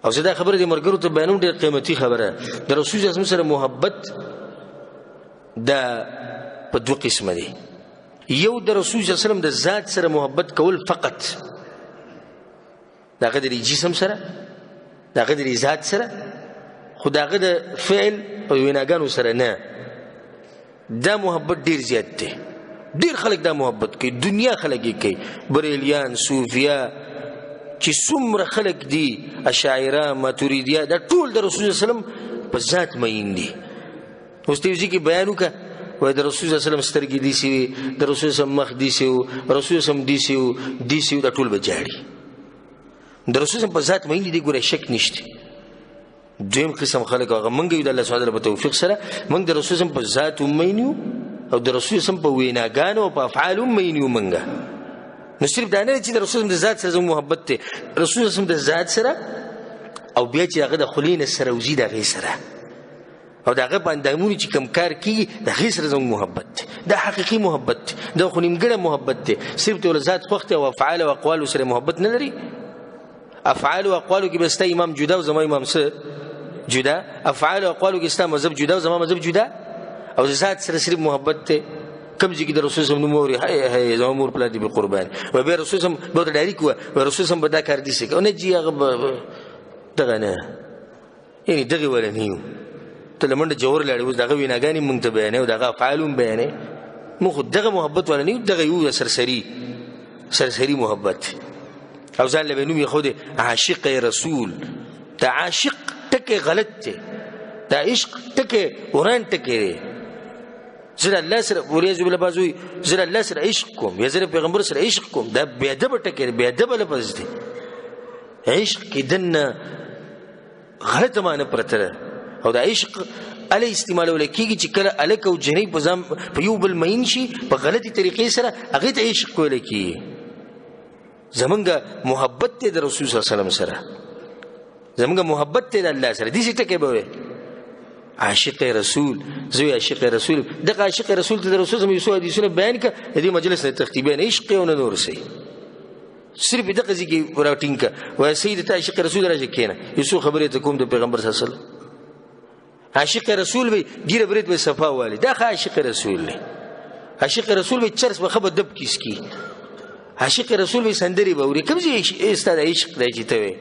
او زه دا خبره د مرګرو ته بیانوم، ډېر قیمتي خبره. د رسول الله سره محبت دا په دوه قسمه دی. یو د رسول الله وسلم د ذات سره محبت کول فقط، د هغه د جسم سره، د هغه د ذات سره، خو د هغه د فعل او ویناګانو سره نه. دا محبت ډېر زیات دی، ډېر خلک دا محبت کوي، دنیا خلک یې کوي، بریلیان، صوفیا، چې څومره خلک دي، اشاعره، ماتوریدیا، دا ټول د رسول الله وسلم په ذات مین دي. اوس ته یو ځای کې بیان وکړه، وایي د رسول الله وسلم سترګې داسې وې، د رسول الله مخ داسې و، رسول الله داسې و، داسې و، دا ټول به جاړي. د رسول الله په ذات مین دي، ګوره شک نشته. دویم قسم خلک هغه موږ یو د الله سبحانه په توفیق سره موږ د رسول الله په ذات هم مین یو او د رسول الله په ویناګانو او په افعالو هم مین یو. موږ نو صرف دا نه چې د رسول الله د ذات سره زموږ محبت دی، رسول الله د ذات سره او بیا چې هغه د خولې نه سره وځي د هغې سره، او د هغه په اندامونو چې کوم کار کېږي د هغې سره زموږ محبت دی. دا حقیقي محبت دی، دا خو نیمګړی محبت دی. صرف ته ذات خوښ دی او افعال او اقوالو سره محبت نه لري. افعال او اقوالو کې به ستا امام جدا او زما امام څه جدا، افعال او اقوالو کې ستا مذهب جدا او زما مذهب جدا، او ذات سره صرف محبت دی. کوم ځای کې د رسول صلی الله علیه وسلم نوم اوري، هاي هاي زما مور پلار دې په قربان، و بیا رسول صلی الله به ډایرک و رسول صلی به دا کار دي څه نه جی هغه دغه نه، یعنی دغه ولا نه یو ته لمنډه جوور لاړې. اوس دغه ویناګانې مونږ ته بیانوي او دغه افعال هم بیانوي. مونږ خو دغه محبت ولا نه یو، دغه یو سرسري سرسري محبت. او ځان له به نوم یې ښودی عاشق رسول. دا عاشق ټکی غلط دی، دا عشق ټکی وران ټکی دی. زه د الله سره وریځو بله بعض وایي زه د الله سره عشق کوم یا زه د پیغمبر سره عشق کوم، دا بېادبه ټکی دی، بېادبه لفظ دی. عشق کې دننه غلطه معنی پرته ده، او دا عشق اله استعمالول کېږي چې کله هلک او جنۍ په ځان په یو بل مین شي په غلطې طریقې سره، هغې ته عشق ویل کېږي. زمونږ محبت دی د رسول صلی الله علیه وسلم سره، زمونږ محبت دی د الله سره. داسې ټکی به وایي عاشق رسول، زه عاشق رسول. دغه عاشق رسول ته د رسول صلی الله علیه وسلم یو څو حدیثونه بیان کړه، د دې مجلس نه تښتي، بیا نه عشق او نه نور څه، صرف دغه ځای کې راټینګ کړه. وایي سید ته عاشق رسول راشه کښېنه، یو څو خبرې ته کوم د پیغمبر صلی الله علیه وسلم. عاشق رسول وي ږیره برېت به صفا والي، دا ښه عاشق رسول دی. عاشق رسول وي چرس به ښه به دب کیسکي، عاشق رسول وي سندرې به اوري. کوم ځای ستا د عشق دی چې ته وې؟